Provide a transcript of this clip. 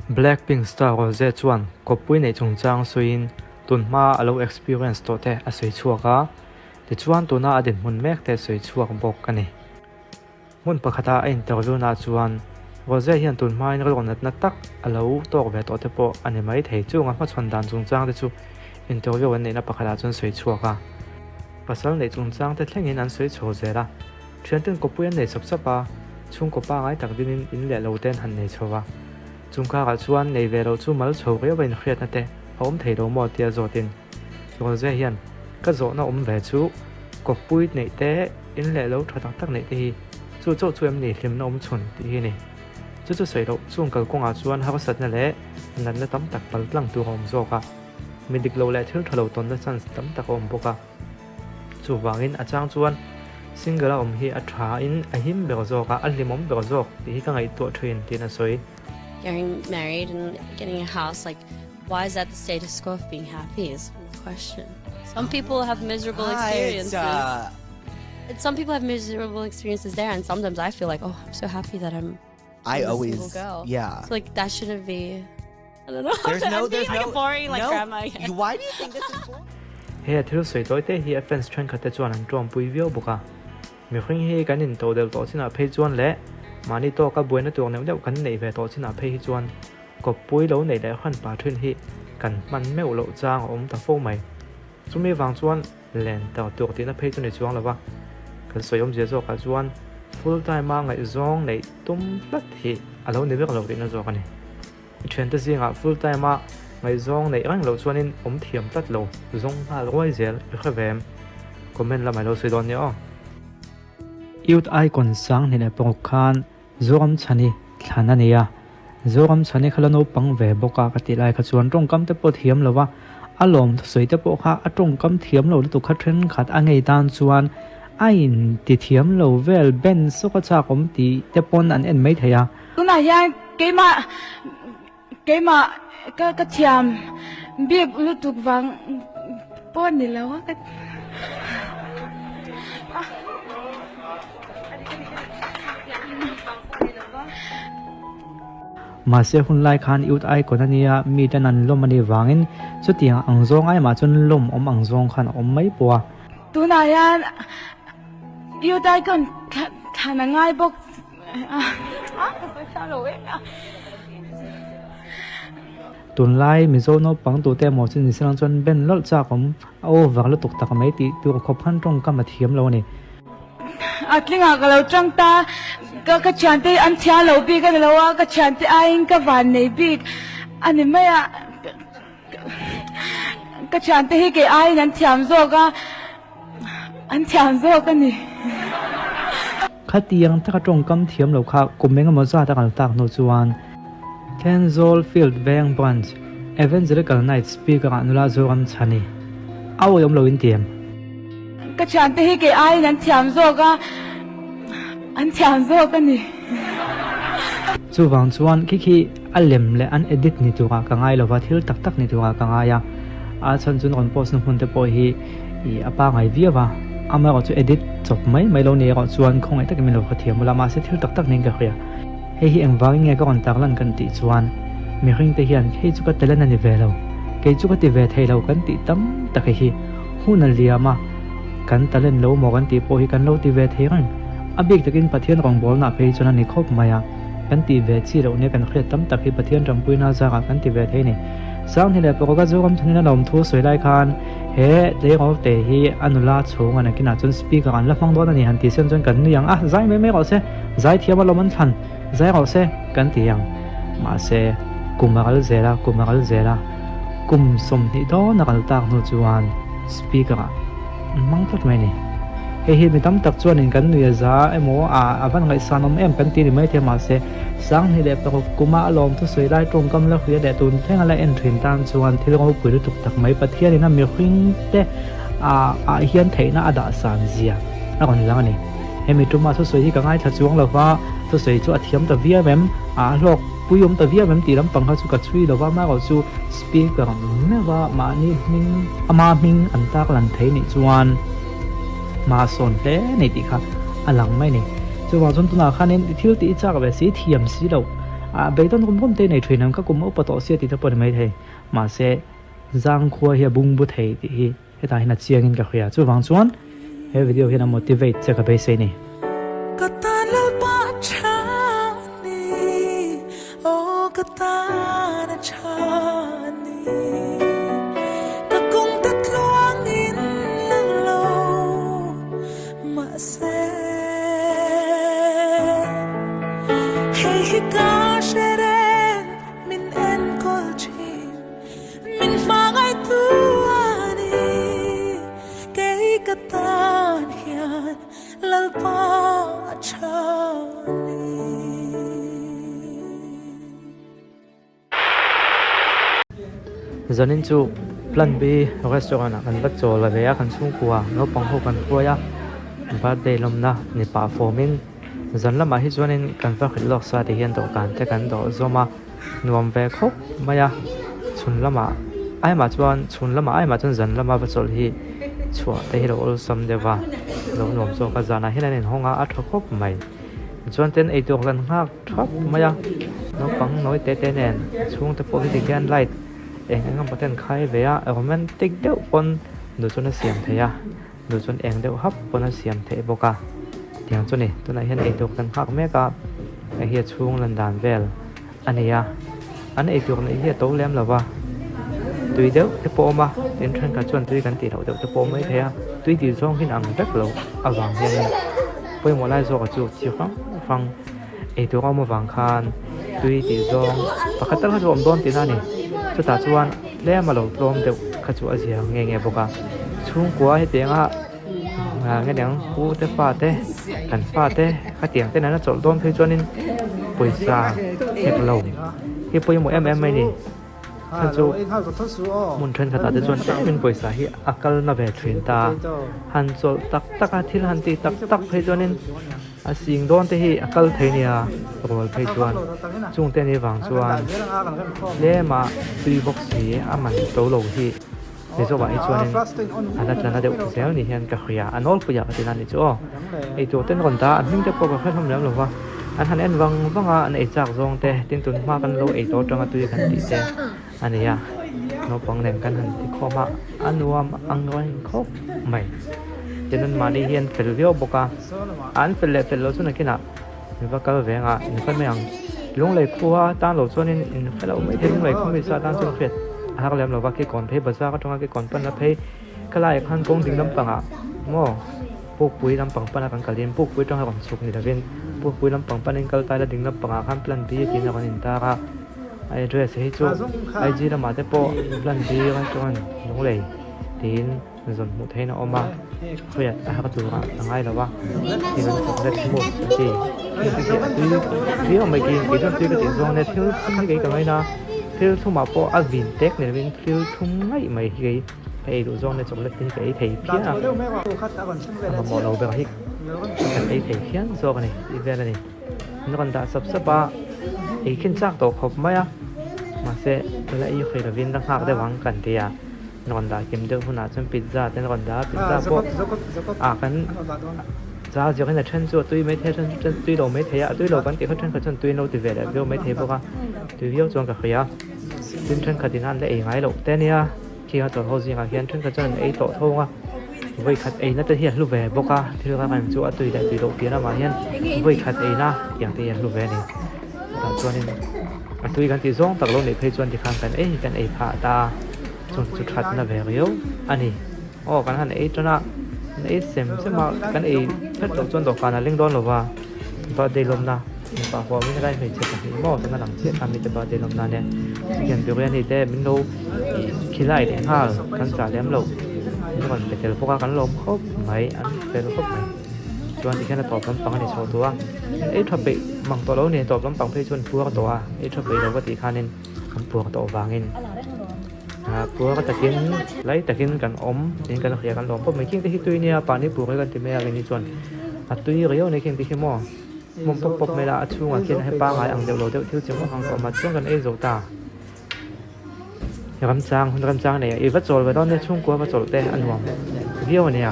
Blackpink star Rosé chuan kawppui neih chungchang sawiin tunhma a lo experience tawh te a sawi chhuak a, tichuan tuna a dinhmun mek te sawi chhuak bawk a ni. Hmun pakhata a interview naah chuan Rosé hian tunhmain rilru natna tak a lo tawk ve tawh te pawh a ni mai thei. Chunga hmachhawn dan chungchang te chu interview an neihna pakhatah chuan sawi chhuak a. Pasal neih chungchang te thlengin an sawi chho zel a. Thianten kawpui an nei sap sap a, chhungkaw pangai tak dinin in leh lo te an han nei chho va. Chung karah chuan nei ve loh chu mal chho riau a inhriatna te a awm thei lo maw tia zawtin Rosé hian ka zawhna awm ve chu kawppui neih te, in leh lo tha tak tak neih te hi chu chauh chu em ni hlimna awm chhun tih hi a ni. Chu chu sawi loh chung kalkawngah chuan harsatna leh natna tam tak pal tlang tur a awm zawk a, mi dik lo leh thil tha lo tawnna chance tam tak a awm bawk a. Chuvangin a chang chuan single a awm hi a tha in a him ber zawk a, a hlimawm ber zawk tih hi ka ngaihtuah thin tiin a sawi. Getting married and getting a house like why is that the status quo of being happy is my question. Some people have miserable experiences. Some people have miserable experiences there and sometimes I feel like oh I'm so happy that I'm I I'm a always single girl. yeah. So like that shouldn't be I don't know. There's no I'm there's being like no a boring like no, grandma again. You, why do you think this is boring? He a thil sawi tawi te hi a fans thenkhat te chuan an tawmpui viau bawk a. Mihring hi kan in to del tawh chinah phei chuan leh mahni tawka buaina tur neuh neuh kan neih ve tawh chinah phei hi chuan kawppui lo neih leh hran pah thin hi kan hman meuh loh chang a awm ta fo mai. Chumi vang chuan Len tawh tur tihna phei chu ni chuang lo va, kan sawi awmzia zawkah chuan full time a ngaihzawng neih tum tlat hi a lo ni vek lo tihna zawk a ni. I thiante zingah full time a ngaihzawng neih reng loh chuanin awm thiam tlat lo zawng nghal ruai zel i hre ve em? Comment lamah i lo sawi dawn nia aw. Youth Icon sang hnih leh paruk khan Zoram Chhani thlan a ni a, Zoram Chhani kha la naupang ve bawk a ka tih lai kha chuan tawngkam te pawh thiam lo va, a lawm thusawi te pawh kha a tawngkam thiam lo lutuk kha thenkhat a ngei tan chuan a in ti thiam lo vel ben sawk a chak awm tih te pawn an en mai thei a. Tunah hian keimah keimah ka ka thiam bik lutuk vang pawh ni lo a ka Mahse hun lai khan Youth Icon a nia miten an lawm a nih vangin chutiang ang zawng aimah chuan lawm awm ang zawng khan a awm mai pawh a. Tunah hian Youth Icon thlan a ngai bawk. Tunlai Mizo naupang tute emaw chu ni silang chuan ben lawlh chak awm a over lutuk tak mai tih tur khawp khan tawngkam a thiam lo a ni. A tlingah ka lo tang ta, ka ka thiante an thiam lo bik a ni lo a, ka thiante aiin ka van nei bik a ni mai a, ka thiante hi kei aiin an thiam zawk a. An thiam zawk a ni. Khatiang taka tawngkam thiam lo kha kum engemaw zat a kal tak hnu chuan Thenzawl Field Veng Branch Evangelical Night Speaker ah nula Zoram Chhani a awih awm lo in ti em? Ka thiante hi kei aiin an thiam zawk a, an thiam zawk a ni. Chuvang chuan khi khi a lem leh an edit ni turah ka ngai lova, thil tak tak ni turah ka ngai a, a chhan chu rawn post na hmun te pawh hi ih a pangai viau a, amaherawh chu edit chawp mai mai lo ni erawh chuan khawngaih takin min lo hrethiam ula, mahse thil tak tak niin ka hria. Hei hi engvangin nge ka rawn tarlan kan tih chuan mihring te hian hei chu ka talent a ni ve lo, kei chu ka ti ve thei lo kan tih tam tak hi hun a liam a, kan talent lo maw kan tih pawh hi kan lo ti ve thei reng. A bik takin Pathian rawngbawlna phei chuan a ni khawp mai a, kan tih ve chi loh nia kan hriat tam tak hi Pathian tanpuina zarah kan ti ve thei a ni. Sanghni leh Pawka Zoram thanin a lawm thu sawi lai khan he tleirawl te hi a nula chhung a nakinah chuan speaker an la hmang dawn a ni han tih siam chuan kan nui ang a, zai mai mai rawh se, zai thiam a lawm an thlan, zai rawh se kan ti ang. Mahse, kum a kal zel a, kum a kal zel a, kum 20 dawn a kal tak hnu chuan speaker ah Mang tlat mai a ni. Hei hi mi tam tak chuanin kan nui a za emaw a a van ngaihsan awm em kan ti ni maithei mahse 2006 kuma a lawm thusawi lai tawngkam la hria leh tun thleng a la en thin tan chuan thil ropui lutuk tak mai Pathianin a mihring te a ah hian theihna a dah san zia a rawn lang a ni. Hemi tuma thusawi hi ka ngaithla chuang lova thusawi chu a thiam ta viau em a hlawk pui awm ta viau em tih lampang kha chu ka chhui lova amaherawh chu Speaker meuha mahni hming ama hming an tak lan thei nih chuan hma sawn hle nei tih kha a lang mai a ni. Chuvang chuan tunah khanin i thil tih i chak ve si thiam si loh a Ah beidawn rum rum te nei thin ang ka kum a upa tawh sia tih te pawh a ni maithei. Mahse zangkhua hi a bungbu thei tih hi hetah hian a chiangin ka hria. Chuvang chuan he video hian a motivate che ka beisei ni. Ka tan Lalpa a tha ni, aw ka tan a tha ni. Ka kawng te tluangin lang lo mahse hei hi ka hre reng min enkawl thin. Min hmangaihtu a ni, kei ka tan hian Lalpa a tha a ni. Zanin chu Plan B restaurant ah kan va chawl a ve a, kan chhungkua naupang ho kan hruai a, birthday lawmna ni pah fawmin zan lamah hi chuanin kan va hrilh lawk sa ti hian dawhkan te kan dawh zawm a. Nuam ve khawp mai a, chhun lamah aimah chuan chhun lamah aimah chuan zan lama va chawlh hi chhuah te hi lo awlsam deuh a, lo nuam zawk a, zanah hian an inhawng a, a tha khawp mai. Tichuan ten eitur kan nghak thap mai a, naupang nawi te te nen chhungte pawh hi tikhian light eng eng emaw te an khai ve a, romantic deuh pawn duh chuan a siam thei a. Duh chuan eng deuh hap pawn a siam theih bawk a, tiang chu ni. Tunah hian eitur kan nghak mek a, hei hi a chhung lan dan vel a ni a. An eitur neih hi a to lem lo va, tui deuh te pawh a awm a, tin thenkhat chuan tui kan tih loh deuh te pawh a awm mai thei a, tui tih zawng hian ang vek loh avang hianin pawimawh lai zawkah chu chi hrang hrang eitur a awm avang khan tui tih zawng pakhat tal kha chu a awm dawn tihna a ni. Chutah chuan tlem a lo tlawm deuh kha chu a zia nge nge bawk a, chhungkua hetianga ah nge niang pu te fa te kan fa te khatiang te nena chawlh dawn phei chuanin pawisa hek lo hi pawimawh em em mai a ni. Kha chu hmun thenkhatah te chuan tlemin pawisa hi a kal na ve thin ta, han chawlh tak tak a thil han tih tak tak phei chuanin a sing dawn te hi a kal thei nia rual phei chuan chungte ni vang chuan tlema tui bawk si a man to lo hi Mizoah hi chuanin a la tla na deuh zel ni hian ka hria a nawlpuiah ka ti na nih chu aw eitur ten rawn dah a an hming te pawh ka hre hlawm lem lo va an han en vang vang a an ei chak zawng te tin tun hma kan lo ei tawh atanga tui kan tih te a ni a naupang nen kan han ti khawm a a nuam ang reng khawp mai tin an mahni hi an fel viau bawk a an fel leh fel loh chu nakinah In va kal ve anga in hre mai ang. Lunglei khua tan lo chuanin in hre lo mai thei Lunglei khaw mi sa tan chuan hriat a har lem lo va kikawn phei bazar atanga kikawn panna phei khalaiah khan kawng ding lampangah maw Pukpui lampang pana kan kalin Pukpui atanga rawn chhuk ni lovin Pukpui lampang panin kal taila ding lampangah khan plan B tiin a rawn intar a a address hi chu IG lamah te pawh plan B restaurant Lunglei tiin Zawn hmuh theihin a awm a, khawiah a har turah a ngai lo a, thil an chocolate mousse an ti, heng te hi a tui viau mai ki, kei chuan tui ka tih zawng ania thil thum hi kei ka ngaina a, thil thumah pawh a vin tek ni lovin thil thum ngaih mai hi kei ka ei duh zawng ania chocolate te hi ka ei thei phian a, a mamawh lo ber hi kan ei thei phian zawk a ni tih vel a ni. An rawn dah sap sap a, ei khin chak tawh khawp mai a, mahse la ei hawi lovin la nghak deuh ang kan ti a. An rawn dah kim deuh hunah chuan pizza te an rawn dah a, pizza pawh ah kan cha zirin a then chu a tui maithei a then chu tui lo maithei a, a tui lo kan tih kha thenkhat chuan tui an lo ti ve leh viau maithei bawk a, tui viau chuan ka hria tin thenkhat in an la ei ngai loh te ania khi a chawlh ho zingah hian thenkhat chuan an ei tawh thawng a, vawikhat eina te hi a hlu ve bawk a thil kha kan chu a tui leh tui loh piah lamah hian vawikhat eina tiang te hi a hlu ve a ni chutah chuanin a tui kan tih zawng tak lo nih phei chuan tikhan kan ei kan ei phah ta a. Chung chu thatna ve riau a ni. Aw kan han ei tan a, kan ei sem sem a, kan ei phet loh chuan dawhkan a leng dawn lo va, birthday lawmna mipa huamin helai hmeichhe pahnih maw tuna lang chiah kha mite birthday lawmna ania chicken biryani te min lo ih khilai leh nghal kan chah lem loh min rawn pe tel bawk a kan lawm khawp mai an fel khawp mai chuan tikhian a tawp lampang a ni chho tawh a ei tha peih mang tawh lo a ni tawp lampang phei chuan puar tawh a ei tha peih lo ka tih khanin. Kan puak tawh vangin puar takin lai takin kan awm tiin kan hria kan lawm khawp mai khing te hi tui nia pani pur hi kan ti mai a keini chuan a tui riau a ni khing te hi maw hmawm pawp pawp mai la a chhungah khian he pangai ang deuh lo deuh thil chi hrang hrang a awm a chuan kan ei zo ta ramchang hun ramchang nei a i va chawl ve dawn nia chhungkua va chawlh te a nuam viau a nia.